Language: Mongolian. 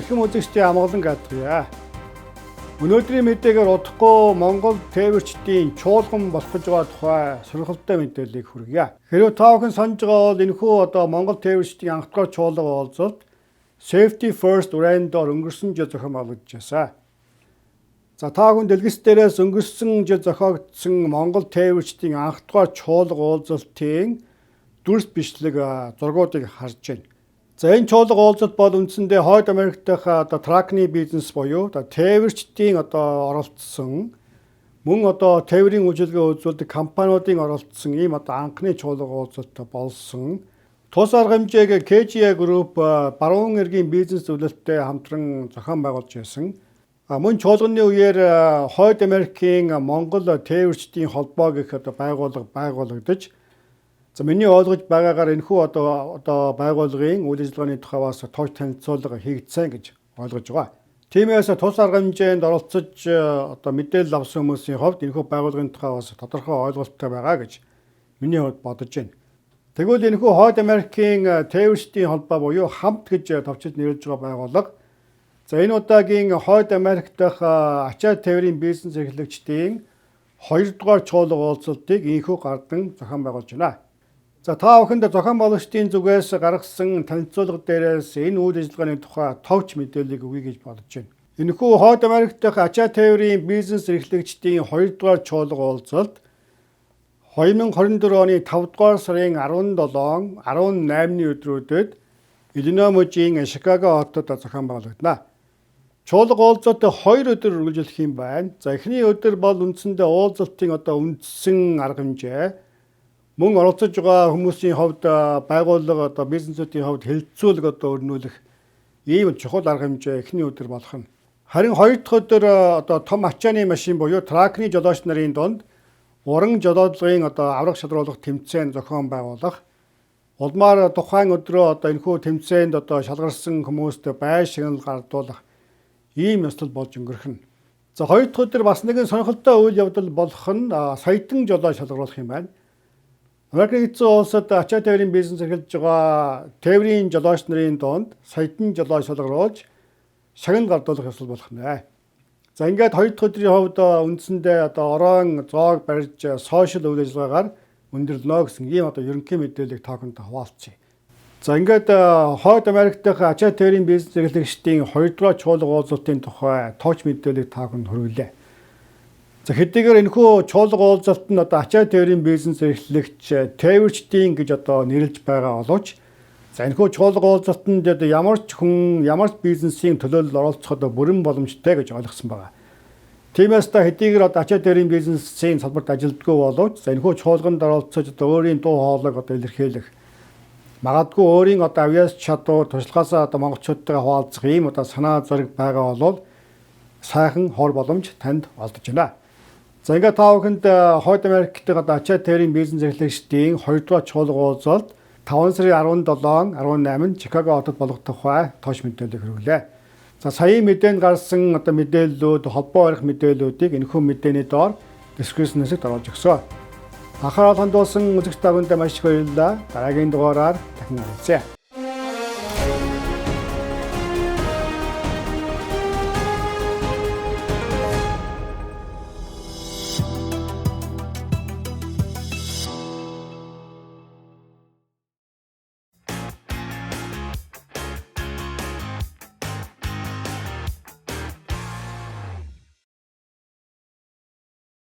Эрхэм үзэгчдийн амгалан гадгая. Өнөөдрийн мэдээгээр удахгүй Монгол тээвэрчдийн чуулган болох гэж байгаа тухай сонирхолтой мэдээллийг хүргье. Хэрвээ та бүхэн санаж байгаа бол энэхүү одоо Монгол тээвэрчдийн анх дугаар чуулга уулзалт Safety First брэндээр өнгөрсөн жил зохион байгуулагдажээ. За, та бүхэн дэлгэц дээрээс өнгөрсөн жил зохиогдсон Монгол тээвэрчдийн анх дугаар чуулга уулзалтын дүрс бичлэг, зургуудыг харж байна. За, энэ чуулга уулзалт бол үндсэндээ Хойд Америк дахь одоо truck ны бизнес буюу одоо тээвэрчдийн одоо оролцсон, мөн одоо тээврийн үйлчилгээ үзүүлдэг компаниудын оролцсон ийм одоо анхны чуулга уулзалт болсон. Тус арга хэмжээг KGI Group баруун эргийн бизнес зөвлөлттэй хамтран зохион байгуулж байсан. Мөн чуулганы үеэр Хойд Америкийн Монгол тээвэрчдийн холбоо гэх одоо байгууллага байгуулагдаж. За, миний ойлгож байгаагаар энэхүү одоо байгууллагын үйл ажиллагааны тухай бас товч танилцуулга хийгдсэн гэж ойлгож байгаа. Тиймээс тус арга хэмжээнд оролцож одоо мэдээлэл авсан хүмүүсийн хувьд энэхүү байгууллагын тухай бас тодорхой ойлголттой байгаа гэж миний хувьд бодож байна. Тэгвэл энэхүү Хойд Америкийн тээвэрчдийн холбоо буюу ХАМТ гэж товчилж нэрлэж байгаа байгууллага, за, энэ удаагийн Хойд Америк дахь ачаа тээврийн бизнес эрхлэгчдийн хоёрдугаар чуулга уулзалтыг ийнхүү гардан зохион байгуулж байна. За, та бүхэнд зохион байгуулагчдын зүгээс гаргасан танилцуулга дээрээс энэ үйл ажиллагааны тухай товч мэдээллийг өгье гэж бодож байна. Энэхүү Хойд Америк дахь ачаа тээврийн бизнес эрхлэгчдийн хоёрдугаар чуулга уулзалт 2024 оны 5 дугаар сарын 17, 18-ны өдрүүдэд Иллиной мужийн Чикаго хотод зохион байгуулагдана. Чуулга уулзалт 2 өдөр үргэлжлэх юм байна. За, эхний өдөр бол үндсэндээ уулзалтын одоо үндсэн арга хэмжээ, мөн оролцож байгаа хүмүүсийн хувьд, байгууллага, одоо бизнесүүдийн хувьд хэлэлцүүлэг одоо өрнүүлэх ийм чухал арга хэмжээ эхний өдөр болох нь. Харин хоёр дахь өдөр одоо том ачааны машин буюу truck ны жолооч нарын дунд уран жолоодлогын одоо аварга шалруулах тэмцээн зохион байгуулах. Улмаар тухайн өдрөө одоо энэхүү тэмцээнд одоо шалгарсан хүмүүст байр шагнал гардуулах ийм ёслол болж өнгөрөх нь. За, хоёр дахь өдөр бас нэгэн сонирхолтой үйл явдал болох нь саятан жолоо шалгаруулах юм байна. Америк Нэгдсэн Улсад ачаа тээврийн бизнес эрхэлж байгаа тээврийн жолооч нарын дунд саятан жолоо шалгаруулж шагнал гардуулах ёслол болох нь. За, ингээд хоёр дахь өдрийн хувьд үндсэндээ одоо оройн зоог барьж social үйл ажиллагаагаар өндөрлөнө гэсэн ийм одоо ерөнхий мэдээллийг та бүхэнд хуваалцъя. За, ингээд Хойд Америк дахь ачаа тээврийн бизнес эрхлэгчдийн хоёрдугаар чуулга уулзалтын тухай товч мэдээллийг та бүхэнд хүргэлээ. За, хэдийгээр энэхүү чуулга уулзалт нь одоо ачаа тээврийн бизнес эрхлэгч тээвэрчдийн гэж одоо нэрлэж байгаа боловч, за, энэхүү чуулга уулзалтанд одоо ямар ч хүн, ямар ч бизнесийн төлөөлөл оролцох одоо бүрэн боломжтой гэж ойлгосон байгаа. Тиймээс та хэдийгээр одоо ачаа тээврийн бизнесийн салбарт ажилдаггүй боловч, за, энэхүү чуулганд оролцож одоо өөрийн дуу хоолойг одоо илэрхийлэх, магадгүй өөрийн одоо авьяас чадвар, туршлагаасаа одоо монголчуудтайгаа хуваалцах ийм одоо санаа зориг байгаа бол сайхан хор боломж танд олдож байна. За, ингээд та бүхэнд Хойд Америк дахь одоо ачаа тээврийн бизнес эрхлэгчдийн хоёрдугаар чуулга уулзалт 5 сарын 17, 18-нд Чикаго хотод болох тухай товч мэдээлэл хүргэлээ. За, саяын мэдээнд гарсан одоо мэдээллүүд, холбоо барих мэдээллүүдийг энэхүү мэдээний доор description хэсэгт оруулж өгсөн. Анхаарал хандуулсан үзэгч та бүхэндээ маш их баярлалаа. Дараагийн дугаараар дахин уулзъя.